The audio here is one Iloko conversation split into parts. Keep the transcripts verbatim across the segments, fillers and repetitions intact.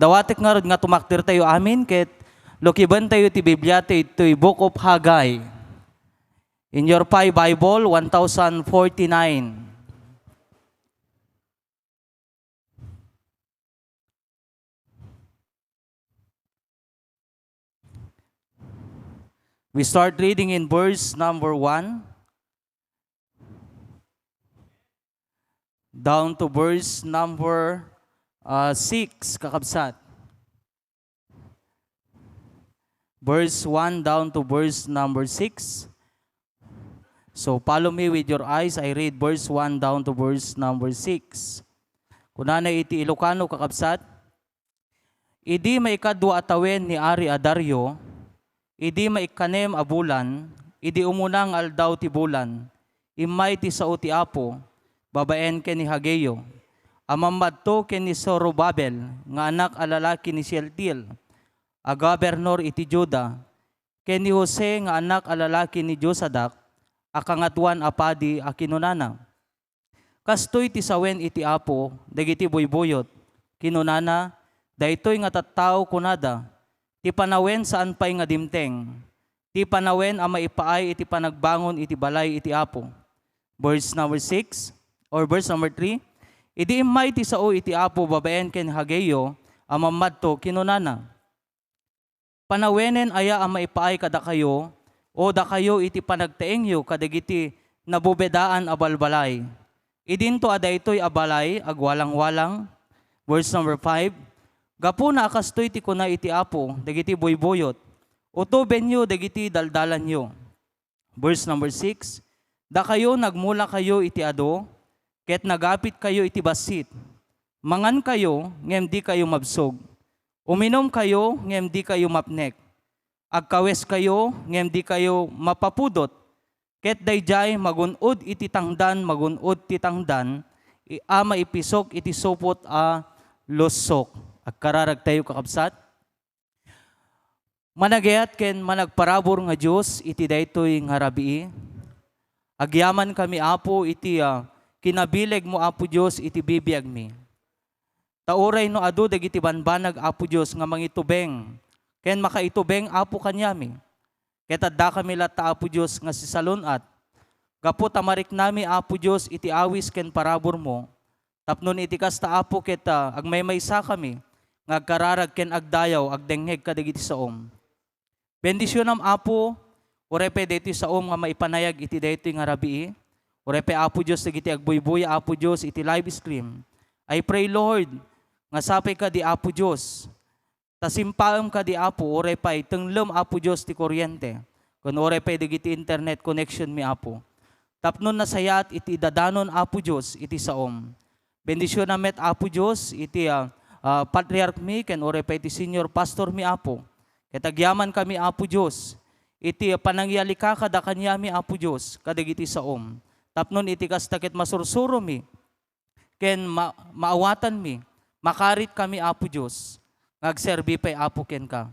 Dawatek ngarud nga tumakdertayo amin ket lukibentayo ti Bibliatayo ditoy Book of Haggai. In your Pi Bible, one thousand forty-nine. We start reading in verse number one down to verse number, uh, six, kakabsat. Verse one down to verse number six. So, follow me with your eyes. I read verse one down to verse number six. Kunana iti Ilocano, kakabsat, "Idi maikadua a tawen ni Ari a Dario, idi maikkanem a bulan, idi umuna nga aldaw ti bulan, immay ti sao ti Apo, babaen ken ni Hageo, a mammadto ken ni Zorobabel nga anak a lalaki ni Shealtiel, a gobernador iti Juda, ken ni Jose nga anak a lalaki ni Josadak, a kangatoan a padi, a kinunana, 'Kastoy ti sawen iti Apo dagiti buybuyot.' Kinunana, 'Daytoy nga tattao,' kunada, 'ti panawen saan pay nga dimteng, ti panawen a maipaay iti panagbangon iti balay iti Apo.'" Verse number six or verse number three, "Idi immay ti sao iti Apo babaen ken Hageo a mammadto, kinunana, 'Panawenen aya a maipaay kadakayo, o dakayo iti panagtaengyo kadagiti nabubedaan a balbalay?' Idinto a daytoy a balay agwalangwalang." Verse number five, "Gapuna a kastoy ti kuna iti Apo dagiti buybuyot, 'Utobenyo dagiti daldalanyo.'" Verse number six, "Dakayo, nagmulakayo iti adu, ket nagapitkayo iti bassit. Mangankayo, ngem dikayo mabsog. Uminumkayo, ngem dikayo mapnek. Agkaweskayo, ngem dikayo mapapudot. Ket daydiay, magun-od iti tangdan, magun-od ti tangdan, i-, a maipisok iti supot a lussok." Agkararagtayo, kakabsat. Managayat ken managparabur nga Dios iti daytoy nga rabii. Agyamankami, Apo, iti, ah, kinabilegmo, Apo Dios, iti bibiagmi. Ta uray no adu dagiti banbanag, Apo Dios, nga mangitubeng ken makaitubeng, Apo, kaniami, ket addakami latta, Apo Dios, nga sisalun-at gapu ta mariknami, Apo Dios, iti awis ken paraburmo, tapno iti kasta, Apo, ket, ah, agmaymaysakami nga agkararag ken agdayaw, agdengngeg kadagiti saom. Bendisionam, Apo, uray pay daytoy saom nga maipanayag iti daytoy nga rabii. Uray pay, Apo Dios, dagiti agbuybuya, Apo Dios, iti live stream. I pray, Lord, nga sapay kadi, Apo Dios, ta simpaem kadi, Apo, uray pay tenglem, Apo Dios, ti kuryente, ken uray pay dagiti internet connection mi, Apo, tapno nasayaat iti dadanon, Apo Dios, iti saom. Bendisionam met, Apo Dios, iti, ah, ah, patriarch mi ken uray pay iti senior pastor mi, Apo. Ket agyamankami, Apo Dios, iti panangyalika kada kaniami, Apo Dios, kadagiti saom. Tapno iti kasta ket masursuromi ken ma-, maawatanmi, makaritkami, Apo Dios, nga agserbi pay, Apo, kenka.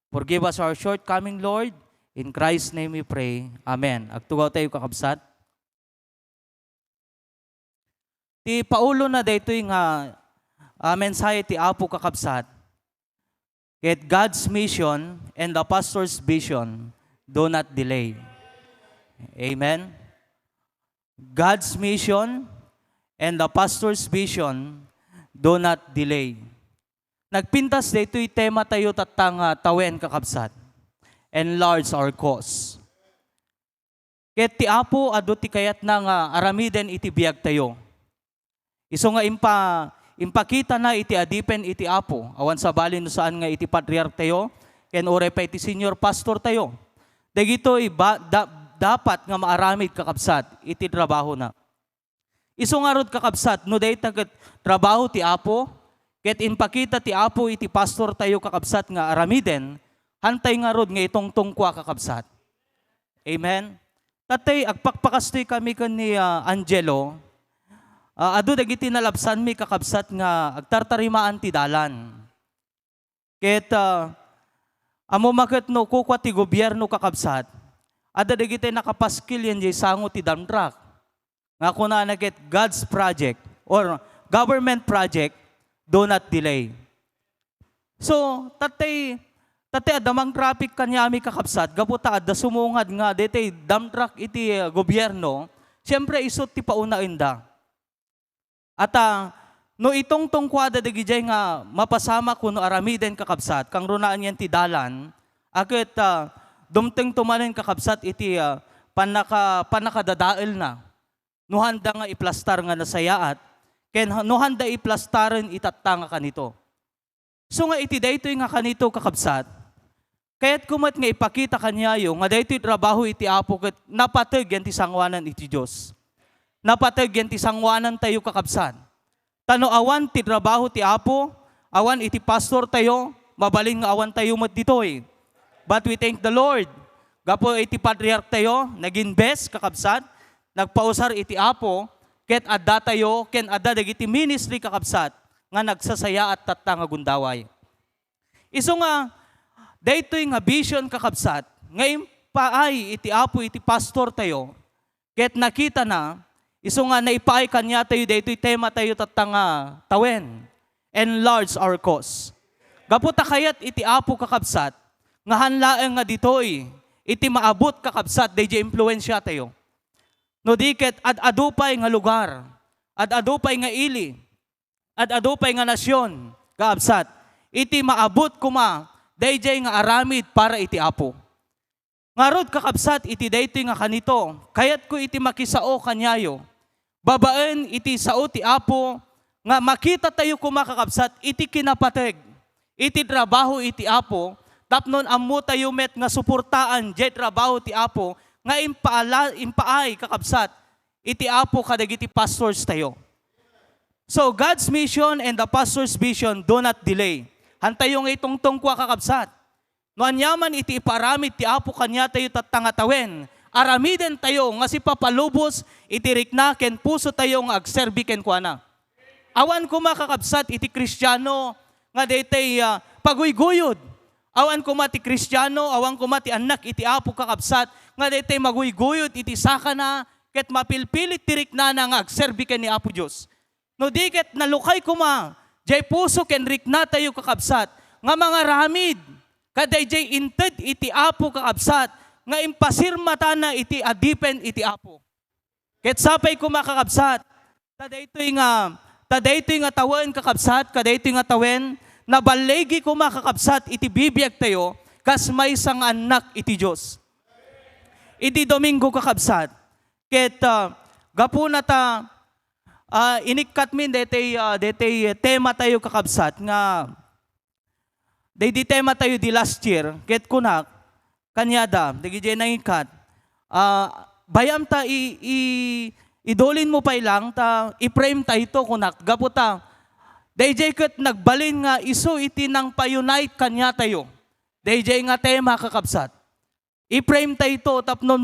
Forgive us our shortcoming, Lord. In Christ's name we pray. Amen. Agtugaw tayo, kakabsat. Ti paulona daytoy nga, ah, mensahe ti Apo, kakabsat, ket God's mission and the pastor's vision do not delay. Amen? God's mission and the pastor's vision do not delay. Nagpintas daytoy tema tayo tatta nga tawen, kakabsat. Enlarge our cause. Ket ti Apo adu ti kayatna nga aramiden iti biagtayo. Isu nga impa-, impakitana iti adipen iti Apo, awan sabali no saan nga iti patriarktayo, ken uray pay iti senior pastortayo. Dagitoy ba-, da-, dapat nga maaramid, kakabsat, iti trabahona. Isu ngarud, kakabsat, no dayta ket trabaho ti Apo, ket impakita ti Apo iti pastortayo, kakabsat, nga aramiden, hantay ngarud nga itungtungkua, kakabsat. Amen? Tatay, agpakpakastoy kami ken ni, ah, Angelo. Ah, adu dagiti nalabsanmi, kakabsat, nga agtartarimaan ti dalan. Ket, ah, ammom a ket no kukua ti gobierno, kakabsat, adda dagiti nakapaskil idiay sango ti dump truck. Nga kunana ket, "God's project or government project, do not delay." So, tatay, tatay adda mang-traffic kaniami, kakabsat, gapu ta adda sumungad nga daytoy dump truck iti, uh, gobierno, siyempre, isu ti paunaenda. Ata, no itungtungkuada dagidiay nga mapasamak wenno aramiden, kakabsat, kangrunaen yen ti dalan, a ket, ah, dumtengto manen, kakabsat, iti, ah, pannaka-, pannakadadaelna, no haanda nga iplastar nga nasayaat, ken ha-, no haanda iplastaren itatta nga kanito. So nga iti daytoy nga kanito, kakabsat, kayatko met nga ipakita kaniayo nga daytoy trabaho iti Apo ket napateg yan ti sangoanan iti Dios. Napateg yan ti sangoanantayo, kakabsat. Ta no awan ti trabaho ti Apo, awan iti pastortayo, mabalin nga awantayo met ditoy. But we thank the Lord. Gapu iti patriarktayo, nag-invest, kakabsat, nagpausar iti Apo, ket addatayo ken adda dagiti ministry, kakabsat, nga nagsasayaat tatta nga gundaway. Isu nga, daytoy nga vision, kakabsat, nga impaay iti Apo iti pastortayo, ket nakitana, isu nga naipaay kaniatayo daytoy tematayo tatta nga tawen, "Enlarge our cause." Gapu ta kayat iti Apo, kakabsat, nga han laeng nga ditoy iti maabut, kakabsat, daydiay impluensiatayo. No di ket ad-adu pay nga lugar, ad-adu pay nga ili, ad-adu pay nga nasion, kakabsat, iti maabut koma daydiay nga aramid para iti Apo. Ngarud, kakabsat, iti daytoy nga kanito, kayatko iti makisao kaniayo, babaen iti sao ti Apo, nga makitatayo koma, kakabsat, iti kinapateg, iti trabaho iti Apo, tapno ammotayo met nga suportaan diay trabaho ti Apo nga impaala-, impaay, kakabsat, iti Apo kadagiti pastors tayo. So, God's mission and the pastor's vision do not delay. Hantayo nga itungtungkua, kakabsat. No aniaman iti ipaaramid ti Apo kaniatayo tatta nga tawen, aramidentayo nga sipapalubos iti rikna ken pusotayo nga agserbi kenkuana. Awan koma, kakabsat, iti Kristiano nga daytay, ah, paguyguyod. Awan koma ti Kristiano, awan koma ti annak iti Apo, kakabsat, nga daytay maguyguyod iti sakana ket mapilpilit ti riknana nga agserbi ken ni Apo Dios. No di ket nalukay koma diay puso ken riknatayo, kakabsat, nga mangaramid kadaydiay inted iti Apo, kakabsat, nga impasirmatana iti adipen iti Apo. Ket sapay koma, kakabsat, ta daytoy nga, ta daytoy nga tawen, kakabsat, kadaytoy nga tawen, naballigi koma, kakabsat, iti bibiagtayo kas maysa nga annak iti Dios. Idi Domingo, kakabsat, ket, ah, gapuna ta, ah, inikkatmin daytoy, ah, daytoy tematayo, kakabsat, nga daydi tematayo di last year, ket kunak kaniada, dagidiay nangikkat, ah, "Bay-am ta i-, i-, idulinmo pay lang ta i-frame ta ito," kunak, gapu ta daydiay ket nagbalin nga isu iti nangpa-unite kaniatayo. Daydiay nga tema, kakabsat. I-frame ta ito tapno,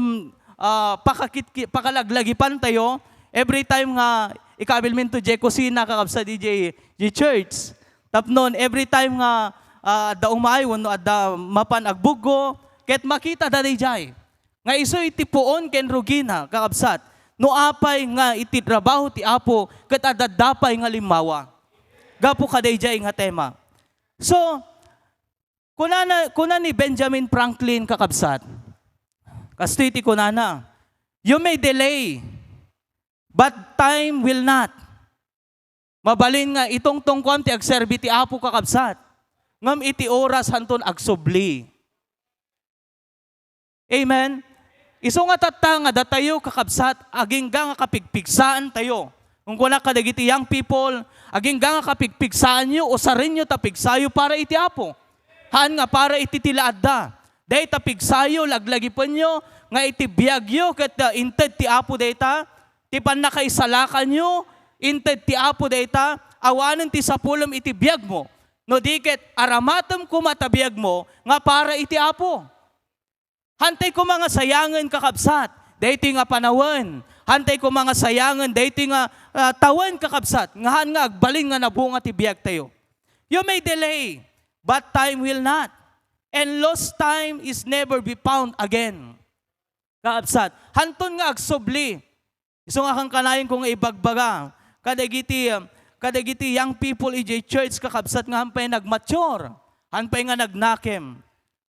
ah, pakakit-, pakalaglagipan tayo every time nga ikabilmin to diay kusina, kakabsat, idiay, idiay church. Tapno every time nga, ah, adda umay wenno adda mapan agbuggo, ket makita da daydiay nga isu iti puon ken rugina, kakabsat, no apay nga iti trabaho ti Apo ket adda pay nga limmawa gapu kadaydiay nga tema. So, Kunana, kuna ni Benjamin Franklin, kakabsat, kastoy ti kunana, "You may delay, but time will not." Mabalin nga itungtungkuam ti agserbi ti Apo, kakabsat, ngem iti oras hanton agsubli. Amen? Isu nga tatta nga datayo, kakabsat, agingga nga kapigpigsaantayo. Kung kuna kadagiti young people, agingga nga kapigpigsaanyo, usarenyo ta pigsayo para iti Apo. Haan nga para iti ti la adda. Dayta pigsayo, laglagipenyo, nga iti biagyo ket, ah, inted ti Apo dayta, ti pannakaisalakanyo, inted ti Apo dayta, awanen ti sapulem iti biagmo. No di ket, aramatem koma ta biagmo nga para iti Apo. Hantay koma nga sayangen, kakabsat, daytoy nga panawen. Hantay koma nga sayangen daytoy nga, ah, tawen, kakabsat, nga haan nga agbalin nga nabunga ti biagtayo. You may delay, but time will not. And lost time is never be found again. Kakabsat, hanton nga agsubli, isu nga kankanayon ko nga ibagbaga kadagiti, kadagiti young people idiay church, kakabsat, nga haan pay nagmature. Haan pay nga nagnakem.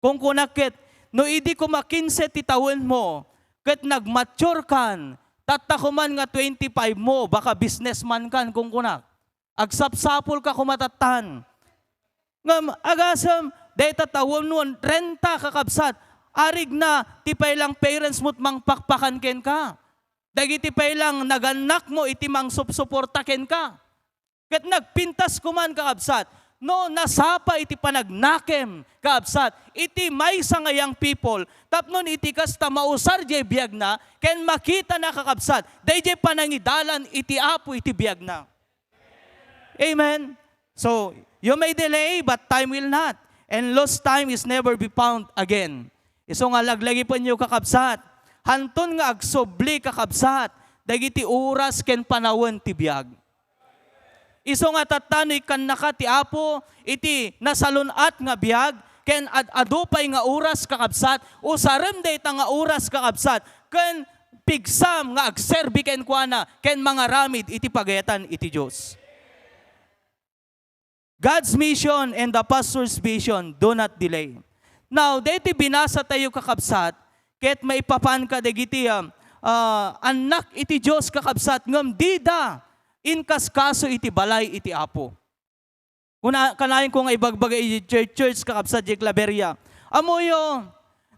Kunkunak ket, no idi koma kinse ti tawenmo, ket nagmature kan, tatta koman nga twenty-five mo, baka businessman kan, kunkunak. Agsapsapul ka koma tattan. Ngem agasem, dayta tawenmo, trenta, kakabsat, arigna ti paylang parents mo't mangpakpakan kenka. Dagiti paylang nagannakmo iti mangsupsuporta kenka. Ket nagpintas koman, kakabsat, no nasapa iti panagnakem, kakabsat, iti maysa nga young people, tapno iti kasta mausar diay biagna, ken makitana, kakabsat, daydiay panangidalan iti Apo iti biagna. Amen? So, you may delay, but time will not. And lost time is never be found again. Isu nga laglagipenyo, kakabsat. Hanton nga agsubli, kakabsat, dagiti oras ken panawen ti biag. Isu nga tatta no ikkannaka ti Apo iti nasalun-at nga biag, ken ad-adu pay nga oras, kakabsat, usarem dayta nga oras, kakabsat, ken pigsam nga agserbi kenkuana ken mangaramid iti pagayatan iti Dios. God's mission and the pastor's vision do not delay. Now, daytoy binasa tayo, kakabsat, ket maipapan kadagiti, ah, ah, annak iti Dios, kakabsat, ngem dida inkaskaso iti balay iti Apo. Kuna, kanayon ko nga ibagbaga iti church, church, kakabsat, diay Claveria. Ammoyo,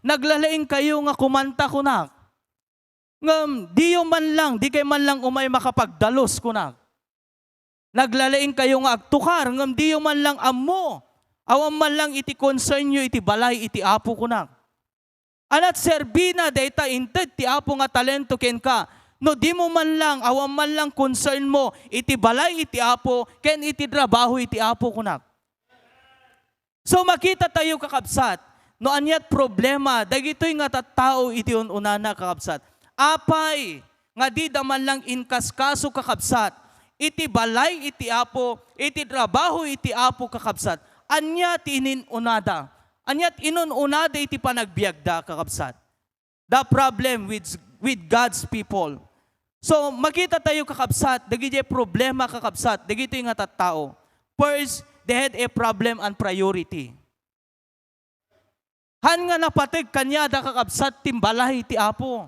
naglalaing kayo nga kumanta, kunak. Ngem diyo man lang, di kay man lang umay makapagdalus, kunak. Naglalaing kayo nga agtukar, ngem diyo man lang ammo. Awan man lang iti concern yo iti balay iti Apo, kunak. Aniat serbina dayta inted ti Apo nga talento kenka, no dimo man lang, awan man lang concern mo iti balay iti Apo ken iti trabaho iti Apo, kunak. So, makita tayo, kakabsat, no aniat problema dagitoy nga tattao iti un-unana, kakabsat. Apay nga dida man lang inkaskaso, kakabsat, iti balay iti Apo, iti trabaho iti Apo, kakabsat. Ania ti ininunada? Aniat inun-unada iti panagbiagda, kakabsat? The problem with, with God's people. So, makita tayo, kakabsat, dagiti problema, kakabsat, dagitoy nga tattao. First, they had a problem and priority. Haan nga napateg kaniada, kakabsat, ti balay ti Apo.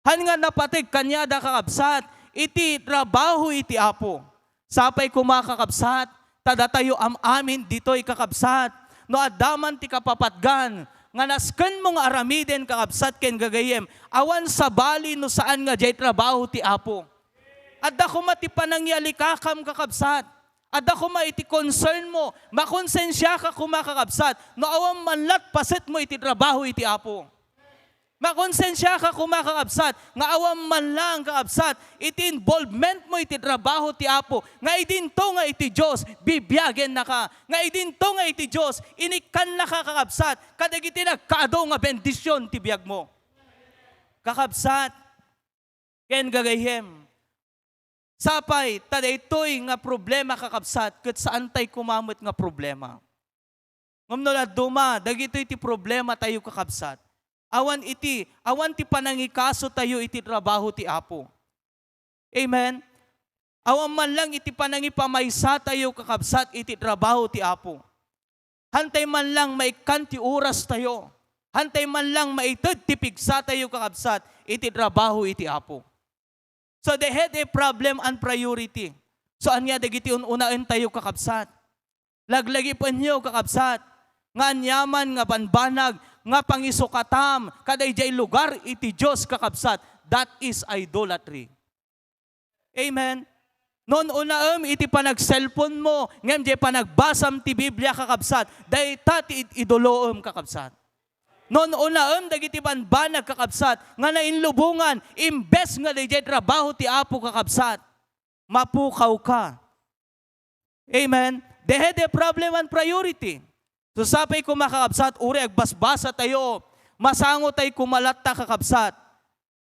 Haan nga napateg kaniada, kakabsat, iti trabaho iti Apo. Sapay koma, kakabsat, ta datayo am-amin ditoy, kakabsat, no adda man ti kapapatgan nga naskenmo nga aramiden, kakabsat ken gagayyem, awan sabali no saan nga diay trabaho ti Apo. Adda koma ti panangialikakam, kakabsat. Adda koma iti concern mo. Makonsensiaka koma, kakabsat, no awan man lat paset mo iti trabaho iti Apo. Makonsensiaka koma, kakabsat, nga awan man lang, kakabsat, iti involvement mo iti trabaho ti Apo, nga idinto nga iti Dios, bibiagennaka, nga idinto nga iti Dios, inikkannaka, kakabsat, kadagiti nagkaadu nga bendision ti biag mo. Kakabsat, ken gagayyem. Sapay, ta daytoy nga problema, kakabsat, ket saan tay koma met nga problema. Ngem no dadduma, dagitoy ti problema tayo, kakabsat. Awan iti, awan ti panangikaso tayo iti trabaho ti Apo. Amen? Awan man lang iti panangipamaysa tayo, kakabsat, iti trabaho ti Apo. Hantay man lang maikkan ti oras tayo. Hantay man lang maited ti pigsa tayo, kakabsat, iti trabaho iti Apo. So they had a problem and priority. So ania dagiti un-unaen tayo, kakabsat? Laglagipenyo, kakabsat, nga aniaman nga banbanag nga pangisukatam kadaydiay lugar iti Dios, kakabsat, that is idolatry. Amen. No un-unaem iti panag-cellphone mo, ngem diay panagbasam ti Biblia, kakabsat, dayta ti id-, idoloem, kakabsat. No un-unaem dagiti banbanag, kakabsat, nga nainlubongan, imbes nga daydiay trabaho ti Apo, kakabsat, mapukawka. Amen. They had a problem and priority. So, sapay koma, kakabsat, uray agbasbasa tayo, masango tay koma latta, kakabsat,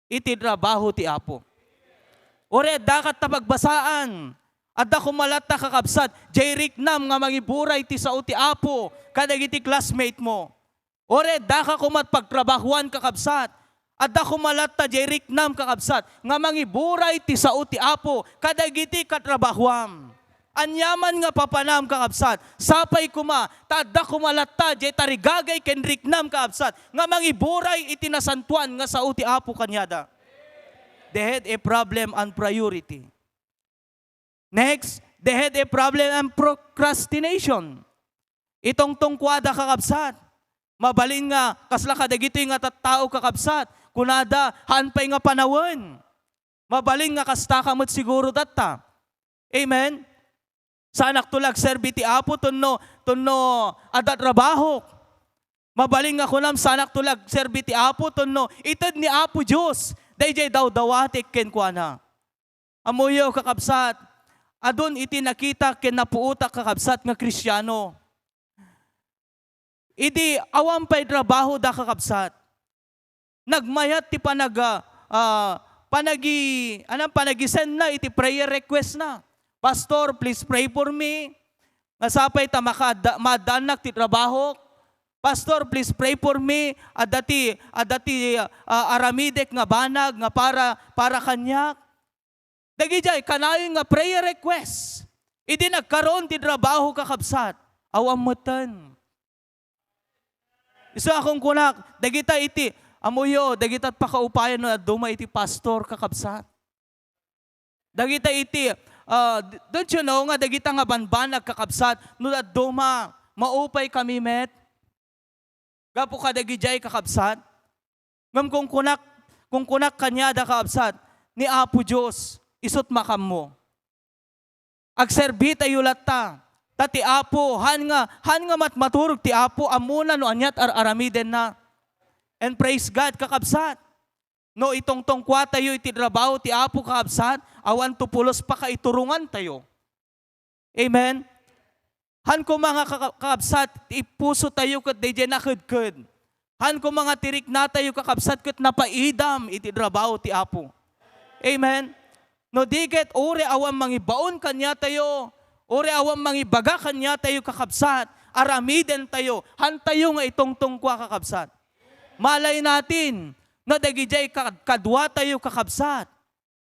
iti trabaho ti Apo. Uray adda kat ta pagbasaan, adda koma latta, kakabsat, jay riknam nga mangiburay ti sao ti Apo kadagiti classmate mo. Uray addaka koma't pagtrabahuan, kakabsat, adda koma latta jay riknam, kakabsat, nga mangiburay ti sao ti Apo kadagiti katrabahuam. Aniaman nga papanam, kakabsat, sapay koma, ta adda koma latta diay tarigagay ken riknam, kakabsat, nga mangiburay iti nasantoan nga sao ti Apo kaniada. They had a problem on priority. Next, they had a problem on procrastination. Itongtongkuada, kakabsat. Mabalin nga, kasla kadagitoy nga tattao, kakabsat, kunada, haan pay nga panawen. Mabalin nga kastaka met siguro tatta. Amen? Saanakto la agserbi ti Apo tapno, tapno adda trabahok. Mabalin nga kunam, saanakto la agserbi ti Apo tapno ited ni Apo Dios daydiay dawdawatek kenkuana. Ammoyo, kakabsat, adun iti nakitak ken napuotak, kakabsat, nga Kristiano. Idi awan pay trabahoda, kakabsat, nagmayat ti panag-, ah, ah, panagi-, anam, panagisenna iti prayer request na. "Pastor, please pray for me. Nga sapay ta makaadda-, maaddaannak ti trabahok. Pastor, please pray for me. Adda ti, adda ti, ah, aramidek nga banag nga para, para kaniak." Dagidiay kanayon nga prayer request. Idi nagkaroon ti trabaho, kakabsat, awan metten. Isu a kunkunak, dagita iti, ammoyo, dagita pakaupayan no adduma iti pastor, kakabsat. Dagita iti, ah, d-, don't you know nga dagita nga banbanag, kakabsat, no adduma, maupay kami met? Gapu kadagidiay, kakabsat, ngem kunkunak, kunkunak kaniada, kakabsat, ni Apo Dios, isut makammo. Agserbitayo latta. Ta ti Apo, han nga, han nga matmaturog ti Apo, ammona no aniat ar-aramidenna. And praise God, kakabsat. No itongtongkuatayo iti trabaho ti Apo, kakabsat, awan to pulos pakaiturongantayo. Amen? Han koma nga kaka-, kakabsat, ti pusotayo ket daydiay nakedked. Han koma nga ti riknatayo, kakabsat, ket napaidam iti trabaho ti Apo. Amen? No di ket, uray awan mangibaon kaniatayo, uray awan mangibaga kaniatayo, kakabsat, aramidentayo, hantayo nga itongtongkua, kakabsat. Malay natin, nga dagidiay kad-, kaduatayo, kakabsat,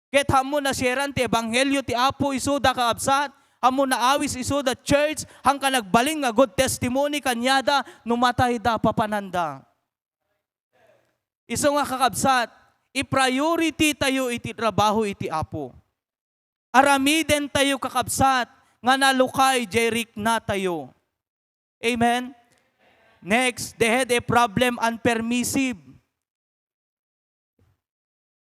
ket ammo nasieran ti ebanghelio ti Apo isuda, kakabsat, ammo naawis isuda church, han ka nagbalin nga good testimony kaniada no matayda, papananda. Isu nga, kakabsat, i-priority tayo iti trabaho iti Apo. Aramiden tayo, kakabsat, nga nalukay jay rikna tayo. Amen? Next, they had a problem, unpermissive.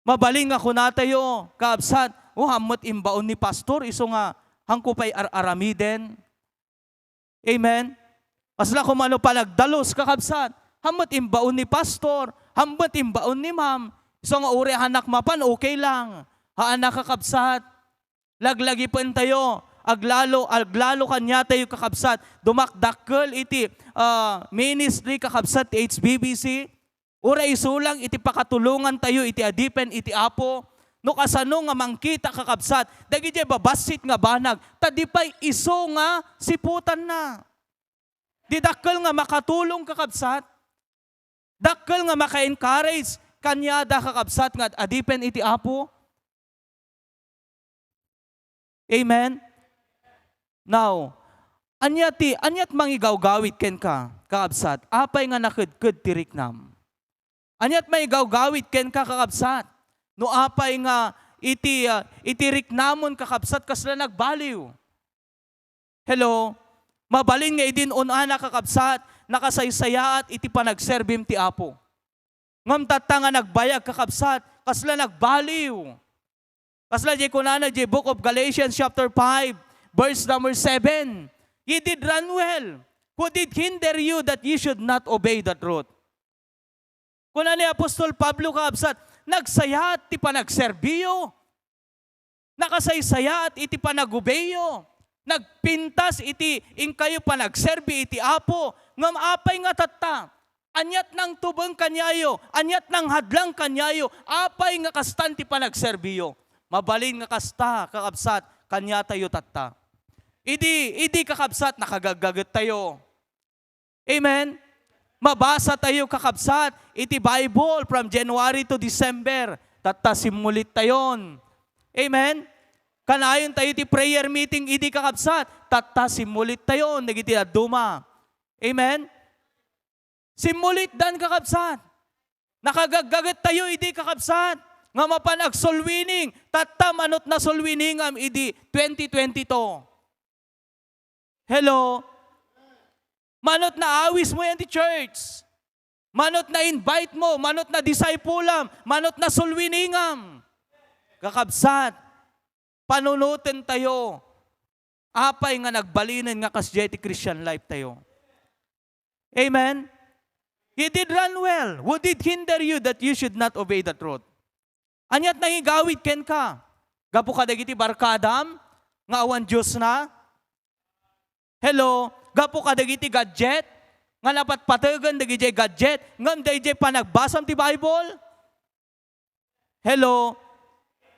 Mabalin nga kunatayo, kakabsat, "O, hammet imbaon ni pastor, isu nga hanko pay ar-aramiden." Amen? Kasla koma no panagdalus, kakabsat, hammet imbaon ni pastor, hammet imbaon ni ma'am, isu nga uray hanak mapan, okay lang. Haan a, kakabsat, laglagipentayo, aglalo, aglalo kaniatayo, kakabsat, dumakdakkel iti, ah, ministry, kakabsat, ti H B B C. Uray isu lang iti pakatulongantayo iti adipen iti Apo. No kasano nga mangkita, kakabsat, dagidiay babassit nga banag, ta di pay isu nga siputanna. Di dakkel nga makatulong, kakabsat. Dakkel nga maka-encourage kaniada, kakabsat, nga adipen iti Apo. Amen? Now, ania ti, aniat mangigawgawid kenka, kakabsat? Apay nga nakedked ti riknam? Aniat mangigawgawid kenka, kakabsat? No apay nga iti, ah, iti riknamon, kakabsat, kasla nagbaliw? Hello? Mabalin nga idin un-ana, kakabsat, nakasaysayaat iti panagserbim ti Apo. Ngem tatta nga nagbayag, kakabsat, kasla nagbaliw. Kasla jay kunana jay Book of Galatians chapter five, verse number seven, "Ye did run well. Who did hinder you that ye should not obey the truth?" Kuna ni Apostol Pablo, kakabsat, nagsayaat ti panagserbiyo. Nakasaysayaat iti panagubeyo. Nagpintas iti inkayo panagserbi iti Apo. Ngem apay nga tatta? Aniat nangtubeng kaniayo? Aniat nanghadlang kaniayo? Apay nga kastan ti panagserbiyo? Mabalin nga kasta, kakabsat, kaniatayo tatta. Idi, idi, kakabsat, nakagaggagettayo. Amen? Mabasa tayo, kakabsat, iti Bible from January to December. Tatta, simmulit tayon. Amen? Kanayon tayo ti prayer meeting idi, kakabsat, tatta simmulit tayo dagiti dadduma. Amen? Simmulitdan, kakabsat. Nakagaggaget tayo idi, kakabsat, nga mapan agsulwining, tatta manot nasulwiningam idi twenty twenty-two. Hello? Manot naawis mo yan ti church. Manot na-invite mo, manot na-disciple-am, manot nasulwiningam. Kakabsat, panunoten tayo. Apay nga nagbalinen nga kasdiay ti Christian life tayo? Amen? You did run well. Who did hinder you that you should not obey the truth? Aniat nangigawid kenka? Gapu kadagiti barkadam nga awan Diosna? Hello? Gapu kadagiti gadget nga napatpategen dagidiay gadget ngem daydiay panagbasam ti Bible? Hello?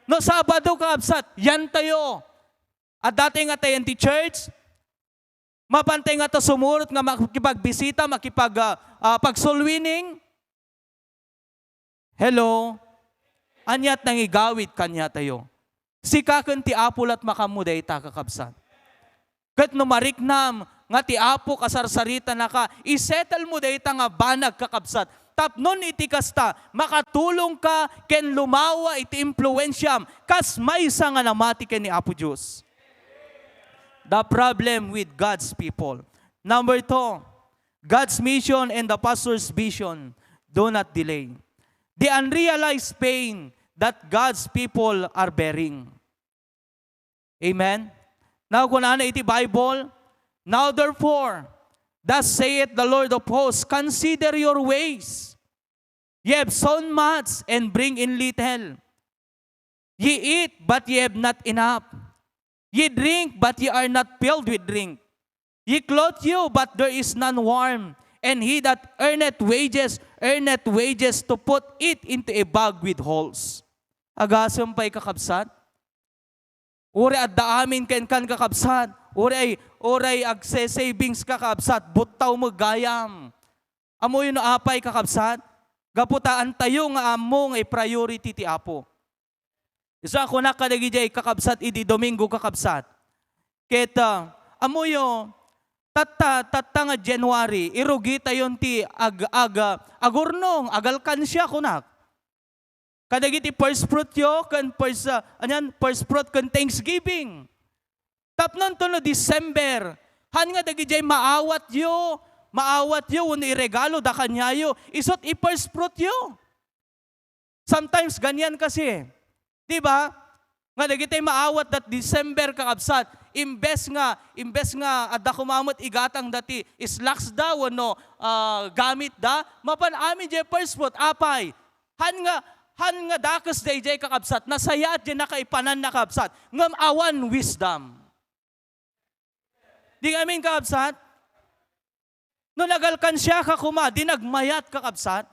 No Sabado, kakabsat, yan tayo. Adda tay nga tayan ti church, mapan tay nga ta sumurot nga makipagbisita, makipag, ah, ah, pagsulwining. Hello? Aniat nangigawid kaniatayo? Sika ken ti Apo lat makammo dayta, kakabsat. Ket no mariknam nga ti Apo kasarsaritanaka, isettle mo dayta nga banag, kakabsat. Tapnon iti kasta, makatulongka ken lumawa iti impluensiam kas maysa nga namati ken ni Apo Dios. The problem with God's people. Number two, God's mission and the pastor's vision do not delay. The unrealized pain that God's people are bearing. Amen? Now, kunana iti Bible, "Now therefore, thus saith the Lord of hosts, consider your ways. Ye have sown much and bring in little. Ye eat, but ye have not enough. Ye drink, but ye are not filled with drink. Ye clothe you, but there is none warm. And he that earneth wages, earneth wages to put it into a bag with holes." Agasem pay, kakabsat. Uray adda amin kenkan, kakabsat. Uray, uray agse-savings ka, kakabsat. Buttaw mo gayam. Ammoyo no apay, kakabsat? Gapu ta antayo nga ammo nga i-priority ti Apo. Isu a kunak kadagidiay kakabsat idi Domingo, kakabsat. Ket, ah, ammoyo, tatta, tatta nga January, irugitayon ti ag-, ag-, agurnong, agalkansia, kunak. Kadagiti first fruit yo, ken first, ah, anian, first fruit ken Thanksgiving. Tapno no December, han nga dagidiay maawat yo, maawat yo, wenno iregalo da kaniayo, isut' i-first fruit yo. Sometimes, ganyan kasi. Di ba? Nga dagiti maawat dat December, kakabsat, imbes nga, imbes nga adda koma met igatang dati slacks da wenno, ah, gamit da, mapan amin diay first fruit, apay. Han nga, han nga dakes daydiay, kakabsat, nasayaat diay nakaipanan, kakabsat, ngem awan wisdom. Di amin, kakabsat? No nagalkansiaka koma, di nagmayat, kakabsat?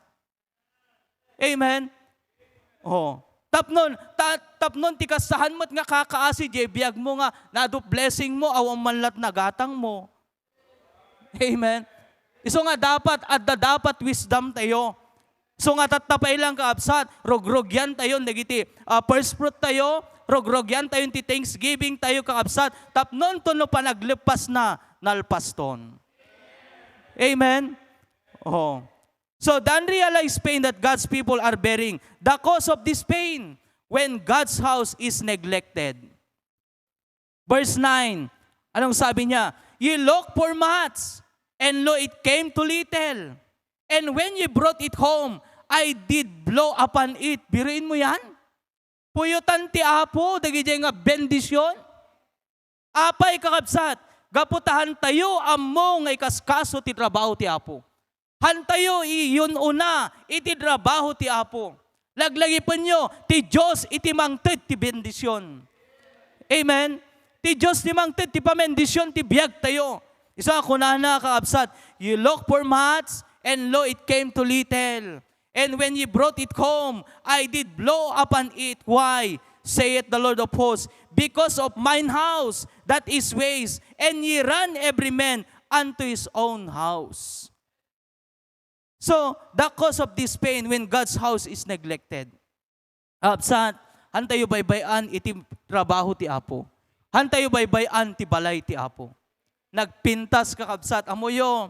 Amen? Oh. Tapnon, ta-, tapnon ti kastahan met nga kakaasi diay biag mo nga nadu blessing mo, awan man lat nagatang mo. Amen? Isu nga dapat, adda dapat wisdom tayo. So nga tatta pay lang, kakabsat, rugrugyan tayon dagiti, ah, first fruit tayo, rugrugyan tayon ti Thanksgiving tayo, kakabsat, tapnon no panagleppas na, nalpaston. Amen? Oh. So, the unrealized pain that God's people are bearing, the cause of this pain, when God's house is neglected. Verse nine, anong sabi niya? "Ye look for much, and lo, it came to little. And when ye brought it home, I did blow upon it." Biruin mo yan? Puyotan ti Apo dagidiay nga bendisyon. Apay, kakabsat, gapu ta han tayo ammo nga ikaskaso ti trabaho ti Apo. Hantayo iyun-una iti trabaho ti Apo. Laglagipenyo, ti Dios iti mangted ti bendisyon. Amen? Ti Dios ti mangted ti pamendisyon ti biagtayo. Isu a kunana, kakabsat, "You look for much, and lo, it came to little. And when ye brought it home, I did blow upon it." Why? Saith the Lord of hosts, "Because of mine house that is waste, and ye run every man unto his own house." So, the cause of this pain when God's house is neglected. Absent, Hantayo baybay-an iti trabaho ti Apo. Hantayo baybay-an ti balay ti Apo. Nagpintas, kakabsat, ammoyo,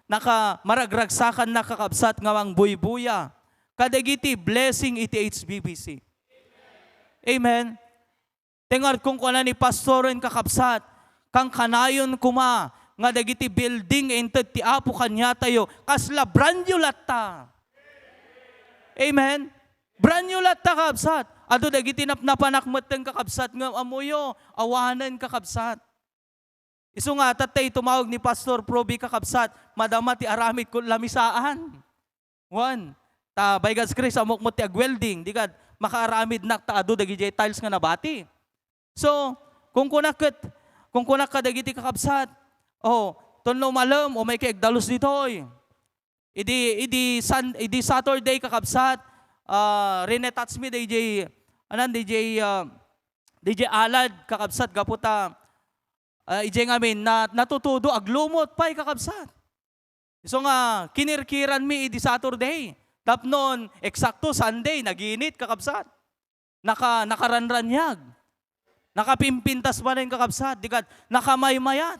naka-, maragragsakannak, kakabsat, nga mangbuybuya kadagiti blessing iti H B B C. Amen. Ti ngarud, kunkuana ni pastoren, kakabsat, kankanayon koma nga dagiti building nga inted ti Apo kaniatayo, kasla brand new latta. Amen? Brand new latta, kabsat. Adu dagiti napnapanak metten, kakabsat, ngem ammoyo, awanen, kakabsat. Isu nga, tattay tumawag ni Pastor Proby, kakabsat, madama ti aramid ket lamisaan. Wen, ta by God's grace, ammok met ti agwelding, di kad makaaramidnak ta adu dagidiay tiles nga nabati. So, kunkunak ket, kunkunak kadagiti kakabsat, "Oh, ton no malem, umayka agdalus ditoy." Idi, idi Sun-, idi Saturday, kakabsat, ah, rinetouch mi daydiay, anan, daydiay, ah, daydiay alad, kakabsat, gapu ta, ah, idiay ngamin, na, natutudo, aglumot pay, kakabsat. Isu nga, kinirkiran mi idi Saturday. Tapnon, eksakto, Sunday, naginit, kakabsat. Naka-, nakaranraniag. Nakapimpintas manen, kakabsat. Di kad, nakamaymayat.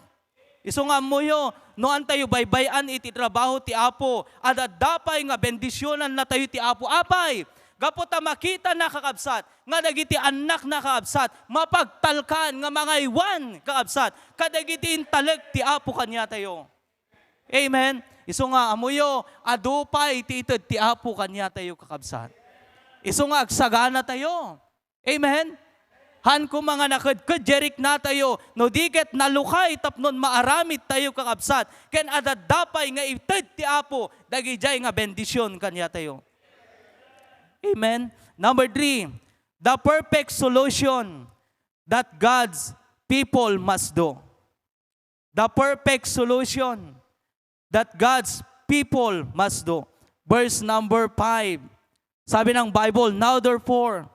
Isu nga ammoyo, no antayo baybay-an iti trabaho ti Apo, adda pay nga bendisionannatayo ti Apo. Apay, gapu ta makitana, kakabsat, nga dagiti annakna, kakabsat, mapagtalkan nga mangaywan, kakabsat, kadagiti intalek ti Apo kaniatayo. Amen. Isu nga ammoyo, adu pay ti ited ti Apo kaniatayo, kakabsat. Isu nga agsaganatayo. Amen. Haan koma nga nakedked diay riknatayo, no di ket nalukay tapnon maaramidtayo, kakabsat, ken adda pay nga ited ti Apo dagidiay nga bendision kaniatayo. Amen. Number three, the perfect solution that God's people must do. The perfect solution that God's people must do. Verse number five. Sabi ng Bible, "Now therefore,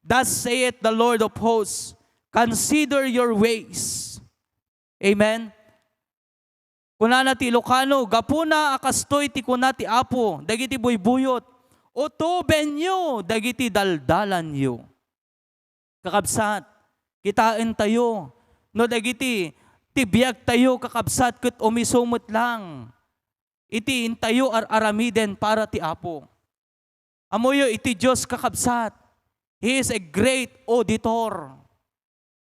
thus saith the Lord of hosts, consider your ways." Amen? Kunana ti Ilocano, "Gapuna a kastoy ti kuna ti Apo dagiti buybuyot, utobenyo dagiti daldalanyo." Kakabsat, kitaentayo no dagiti ti biagtayo, kakabsat, ket umisu met lang iti intayo ar-aramiden para ti Apo. Ammoyo iti Dios, kakabsat, He is a great auditor.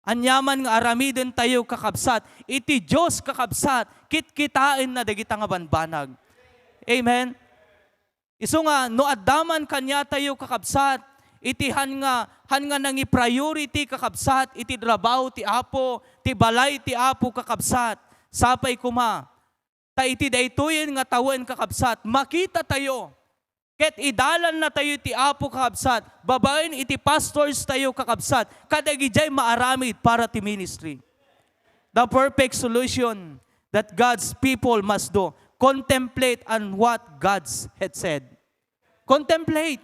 Aniaman nga aramidentayo, kakabsat, iti Dios, kakabsat, kitkitaenna dagita nga banbanag. Amen? Isu nga, no adda man kaniatayo, kakabsat, iti han nga, han nga nangi-priority, kakabsat, iti trabaho ti Apo, ti balay ti Apo, kakabsat, sapay koma. Ta iti daytoyen nga tawen, kakabsat, makitatayo ket idalannatayo ti Apo, kakabsat, babaen iti pastors tayo, kakabsat, kadagidiay maaramid para ti ministry. The perfect solution that God's people must do, contemplate on what God's had said. Contemplate.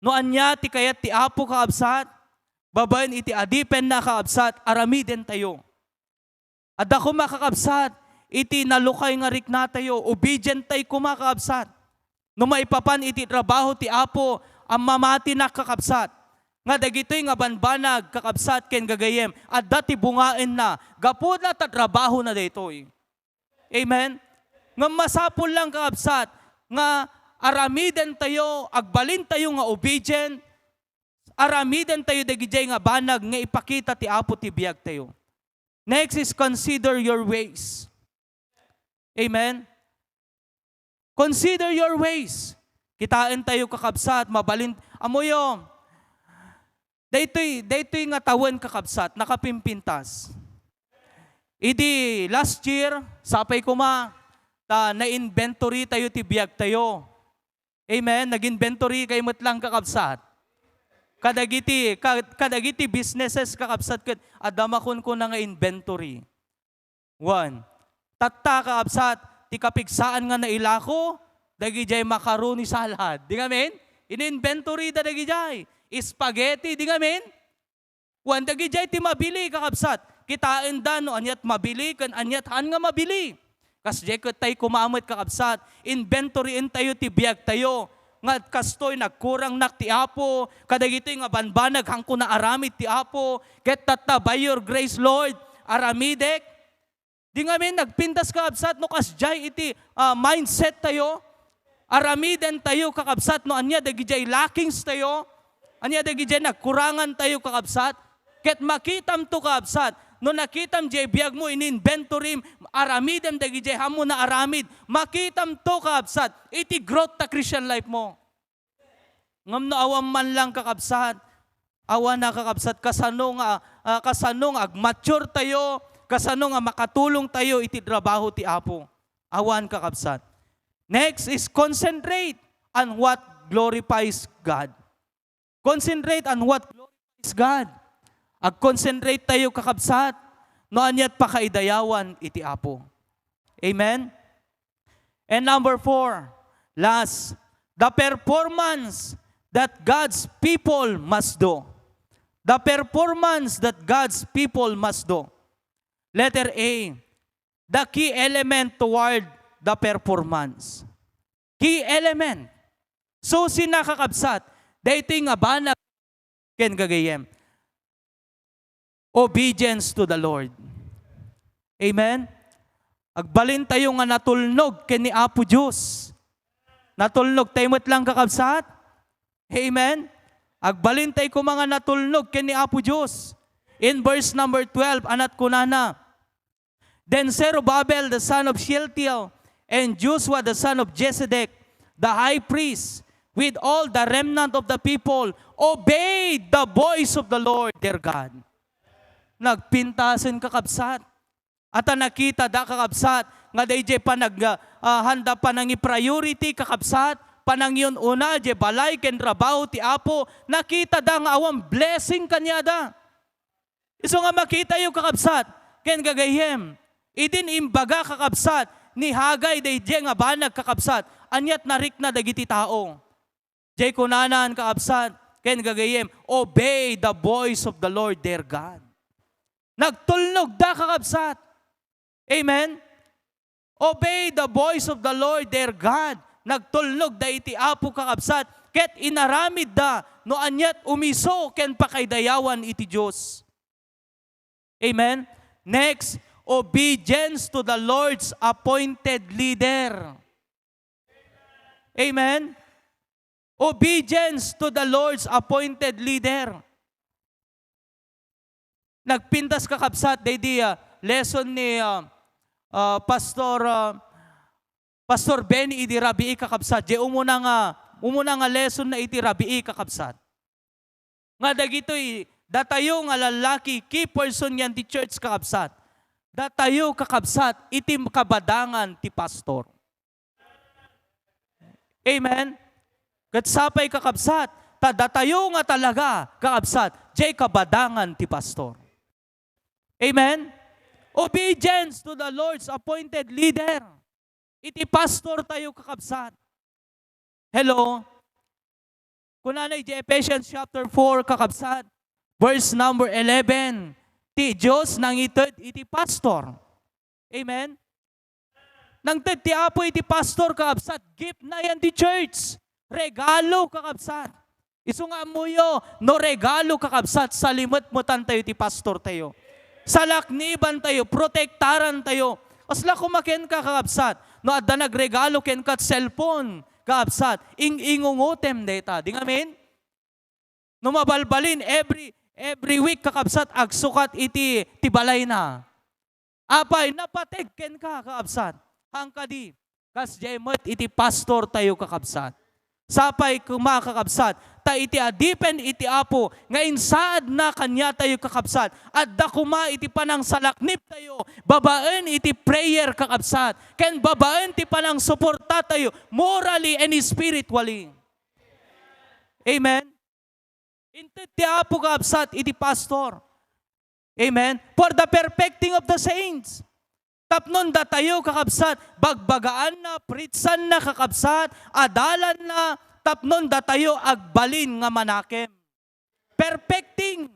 No ania ti kayat ti Apo, kakabsat, babaen iti adipenna, kakabsat, aramidentayo. Adda koma, kakabsat, iti nalukay nga riknatayo, obedient tay koma, kakabsat. No maipapan iti trabaho ti Apo, a mamatinak, kakabsat, nga dagitoy nga banbanag, kakabsat, ken gagayyem, adda ti bungaenna, gapuna ta trabahona daytoy. Amen? Ngem masapul lang, kakabsat, nga aramidentayo, agbalintayo nga obedient, aramidentayo dagidiay nga banag nga ipakita ti Apo ti biagtayo. Next is consider your ways. Amen? Consider your ways. Kitaentayo, kakabsat, mabalin, ammoyo, daytoy, daytoy nga tawen, kakabsat, nakapimpintas. Idi last year, sapay koma, ta na-inventory tayo ti biagtayo. Amen? Nag-inventory kayo met lang, kakabsat. Kadagiti, ka-, kadagiti businesses, kakabsat, ket adda makunkuna nga inventory. One. Tatta, kakabsat, ti kapigsaan nga nailako, dagidiay macaroni salad. Di ngamin? In-inventory da dagidiay. Spaghetti, di ngamin? Wen dagidiay ti mabili, kakabsat. Kitaenda no aniat mabili ken aniat haan nga mabili. Kasdiay ket tay koma met, kakabsat, inventoryentayo ti biagtayo. nga kastoy nagkurangnak ti Apo, kadagitoy nga banbanag haanko naaramid ti Apo, ket tatta, by your grace, Lord, aramidek. Di ngamin nagpintas, kakabsat, no kasdiay iti, ah, mindset tayo. Aramiden tayo, kakabsat, no ania dagidiay lackings tayo. Ania dagidiay nagkurangan tayo, kakabsat. Ket makitam to, kakabsat. No nakitam diay biag mo, ini inventory, aramidem dagidiay haanmo naaramid. Makitam to, kakabsat, iti growth ta Christian life mo. Ngem no awan man lang, kakabsat, awan na, kakabsat, kasano nga, ah, kasano nga agmature tayo, kasano nga makatulong tayo iti trabaho ti Apo. Awan, kakabsat. Next is concentrate on what glorifies God. Concentrate on what glorifies God. Ag-concentrate tayo, kakabsat, no aniat pakaidayawan iti Apo. Amen? And number four, last, the performance that God's people must do. The performance that God's people must do. Letter A, the key element toward the performance. Key element. So, sina, kakabsat, daytoy nga banag ken gagayyem. Obedience to the Lord. Amen? Agbalin tayo nga natulnog ken ni Apo Dios. Natulnog tayo met lang, kakabsat. Amen? Agbalin tayo koma nga natulnog ken ni Apo Dios. In verse number twelve, aniat kunana, Then Zerubbabel the son of Shealtiel and Joshua the son of Jesedek, the high priest, with all the remnant of the people, obeyed the voice of the Lord their God. Nagpintasen, kakabsat. Ata nakitada, kakabsat, nga daydiay panag-, ah, handa panangi-priority, kakabsat, panangyun-una, diay balay ken trabaho ti Apo, nakitada nga awan blessing kaniada. Isu nga makitayo, kakabsat, ken gagayyem, idin imbaga, kakabsat, ni Haggai daydiay nga banag, kakabsat, aniat narikna dagiti tao. Diay kunanan, kakabsat, ken gagayyem, "Obey the voice of the Lord their God." Nagtulnogda, kakabsat. Amen? "Obey the voice of the Lord their God." Nagtulnogda iti Apo, kakabsat, ket inaramidda no aniat umiso ken pakaidayawan iti Dios. Amen? Next, obedience to the Lord's appointed leader. Amen? Obedience to the Lord's appointed leader. Nagpintas, kakabsat, daydi, ah, lesson ni, ah, ah, Pastor, ah, Pastor Benny idi rabii, kakabsat. Diay umuna nga, umuna nga lesson na iti rabii, kakabsat. Nga dagitoy, datayo nga lallaki, key person yan ti church, kakabsat. Datayo, kakabsat, iti kabadangan ti pastor. Amen? Ket sapay, kakabsat, ta datayo nga talaga, kakabsat, diay kabadangan ti pastor. Amen? Obedience to the Lord's appointed leader. Iti pastor tayo, kakabsat. Hello? Kunana iti Ephesians chapter four, kakabsat, verse number eleven, ti Dios nangited iti pastor. Amen? Nangted ti Apo iti pastor, kakabsat, gift na yan ti church. Regalo, kakabsat. Isu nga ammoyo, no regalo, kakabsat, salimetmetan tayo ti pastor tayo. Salakniban tayo, protektaran tayo. Kasla koma kenka, kakabsat, no adda nagregalo kenka ti cellphone, kakabsat, ing-ingungotem dayta. Di ngamin? No mabalbalin, every, every week, kakabsat, agsukat iti ti balayna. Apay, napateg kenka, kakabsat. Haan kadi, kasdiay met iti pastor tayo, kakabsat. Sapay koma, kakabsat, ta iti adipen iti Apo nga insaadna kaniatayo, kakabsat, adda koma iti panangsalaknib tayo babaen iti prayer, kakabsat, ken babaen ti panangsuporta tayo morally and spiritually. Amen? Inted ti Apo, kakabsat, iti pastor. Amen? For the perfecting of the saints. Tapnon datayo, kakabsat, bagbagaanna, pritsanna, kakabsat, adalanna, tapnon datayo agbalin nga manakem. Perfecting.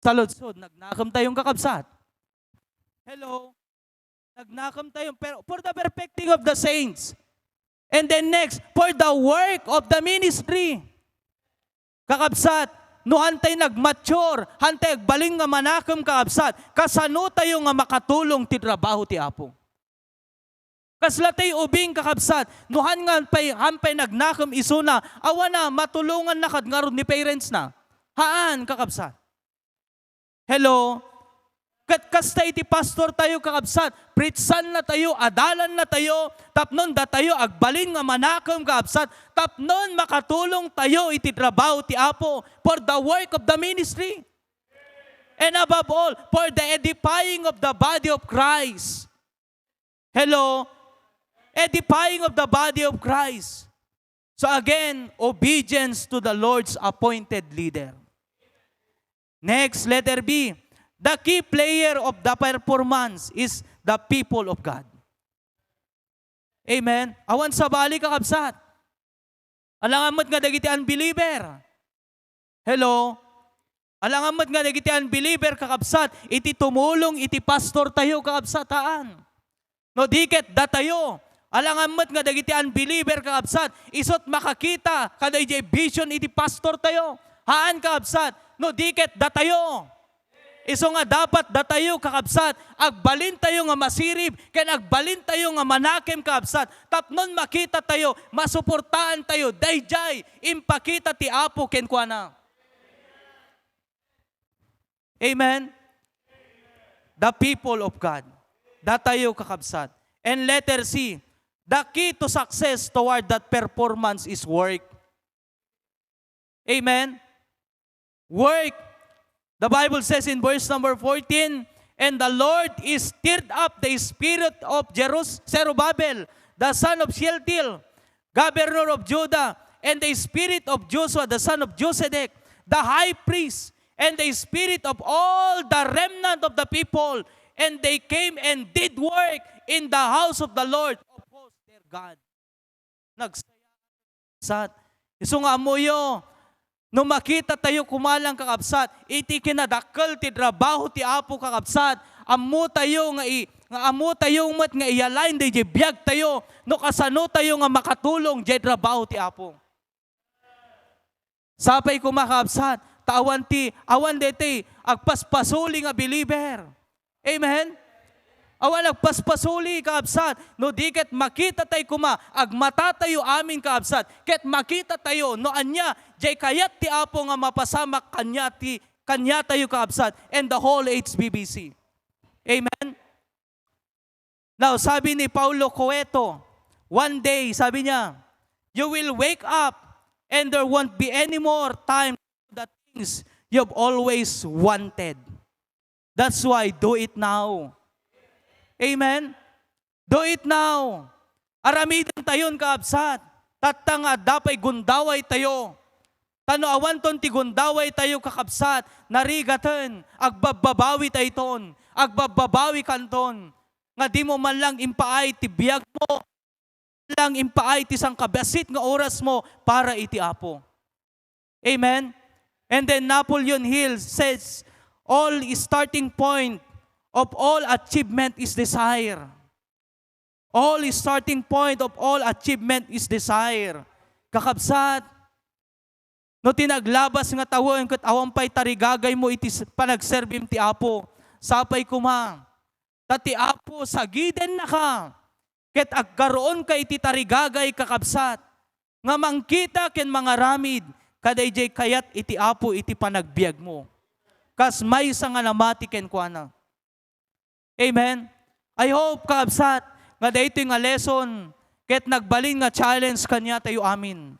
Saludsod, nagnakem tayon, kakabsat. Hello? Nagnakem tayo, pero for the perfecting of the saints. And then next, for the work of the ministry. Kakabsat, no hantay nagmature, hantay agbalin nga manakem, kakabsat, kasano tayo nga makatulong ti trabaho ti Apo? Kasla tay ubing, kakabsat, no han nga pay, han pay nagnakem isuna, awan a, matulonganna kad ngarud ni parents na. Haan, kakabsat. Hello? Ket kasta iti pastor tayo, kakabsat, preachanna tayo, adalanna tayo, tapnon datayo agbalin nga manakem, kakabsat, tapnon makatulong tayo iti trabaho ti Apo for the work of the ministry. And above all, for the edifying of the body of Christ. Hello? Edifying of the body of Christ. So again, obedience to the Lord's appointed leader. Next, letter B. The key player of the performance is the people of God. Amen. Awan sabali, kakabsat. Alangan met nga dagiti unbeliever. Hello? Alangan met nga dagiti unbeliever, kakabsat, iti tumulong iti pastor tayo, kakabsat, haan. No di ket datayo. Alangan met nga dagiti unbeliever, kakabsat, isut makakita kadaydiay vision iti pastor tayo. Haan, kakabsat, no di ket datayo. Isu nga dapat datayo, kakabsat, agbalin tayo nga masirib, ken agbalin tayo nga manakem, kakabsat, tapnon makita tayo, masuportaan tayo, daydiay impakita ti Apo kenkuana. Amen? The people of God. Datayo, kakabsat. And letter C, the key to success toward that performance is work. Amen? Work. The Bible says in verse number fourteen, "And the Lord is stirred up the spirit of Jerus-, Zerubbabel, the son of Shealtiel, governor of Judah, and the spirit of Joshua, the son of Josedek, the high priest, and the spirit of all the remnant of the people, and they came and did work in the house of the Lord of hosts, their God." Nagsaya, kakabsat. Isu nga ammoyo, no makita tayo kumalang, kakabsat, iti kinadakkel ti trabaho ti Apo, kakabsat, ammo tayo nga i-, nga ammo tayo met nga i-align daydiay biag tayo, no kasano tayo nga makatulong diay trabaho ti Apo. Sapay koma, kakabsat, ta awan ti, awan daytoy agpaspasuli nga believer. Amen? Awan agpaspasuli, kakabsat, no di ket makita tayo koma, agmata tayo amin, kakabsat, ket makita tayo no ania diay kayat ti Apo nga mapasamak kaniatayo, kaniatayo, kakabsat, and the whole H B B C. Amen? Now, sabi ni Paulo Coeto, one day, sabi niya, "You will wake up and there won't be any more time to do the things you've always wanted. That's why do it now." Amen? Do it now. Aramiden tayon, kakabsat. Tatta nga adda pay gundaway tayo. Ta no awanton ti gundaway tayo, kakabsat, narigaten, agbabbabawi tayton, agbabbabawi kanton, nga dimo man lang impaay ti biagmo, lang impaay ti sangkabassit nga orasmo para iti Apo. Amen? And then Napoleon Hill says, "All starting point of all achievement is desire." All starting point of all achievement is desire. Kakabsat, no ti naglabas nga tawen ket awan pay tarigagaymo iti s-, panagserbim ti Apo, sapay koma. Ta ti Apo sagidennaka, ket agkaroonka iti tarigagay, kakabsat, nga mangkita ken mangaramid kadaydiay kayat iti Apo iti panagbiagmo. Kas maysa nga namati kenkuana. Amen? I hope, kakabsat, nga daytoy nga lesson ket nagbalin nga challenge kaniatayo amin.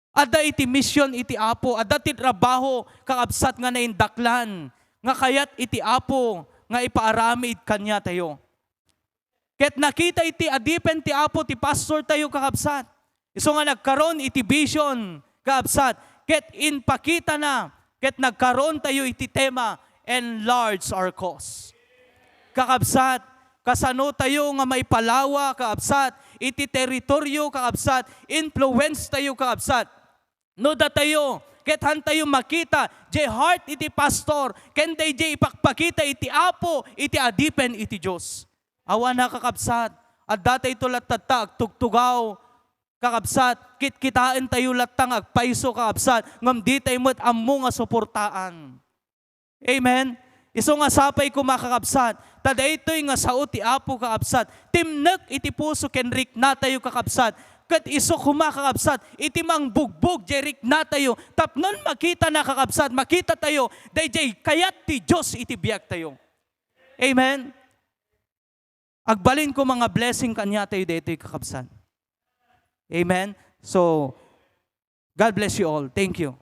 Adda iti mission iti Apo, adda ti trabaho, kakabsat, nga naindaklan, nga kayat iti Apo nga ipaaramid kaniatayo. Ket nakita iti adipen ti Apo ti pastor tayo, kakabsat. Isu nga nagkaron iti vision, kakabsat, ket impakitana, ket nagkaron tayo iti tema, "Enlarge our cause." Kakabsat, kasano tayo nga maipalawa, kakabsat, iti teritorio, kakabsat, influence tayo, kakabsat. No datayo, ket han tayo makita, jay heart iti pastor, ken dayjay ipakpakita iti Apo, iti adipen iti Dios. Awan a, kakabsat, Adda tayo latta ta agtugtugaw, kakabsat, kitkitaentayo latta nga agpayso, kakabsat, ngem di tayo met ammo nga suportaan. Amen? Isu nga sapay koma, kakabsat, ta daytoy nga sao ti Apo, kakabsat, timnek iti puso ken riknatayo, kakabsat, ket isu koma, kakabsat, iti mangbugbog jay riknatayo, tapnon makitana, kakabsat, makitatayo dayjay kayat ti Dios iti biagtayo. Amen? Agbalin koma nga blessing kaniatayo daytoy, kakabsat. Amen? So, God bless you all. Thank you.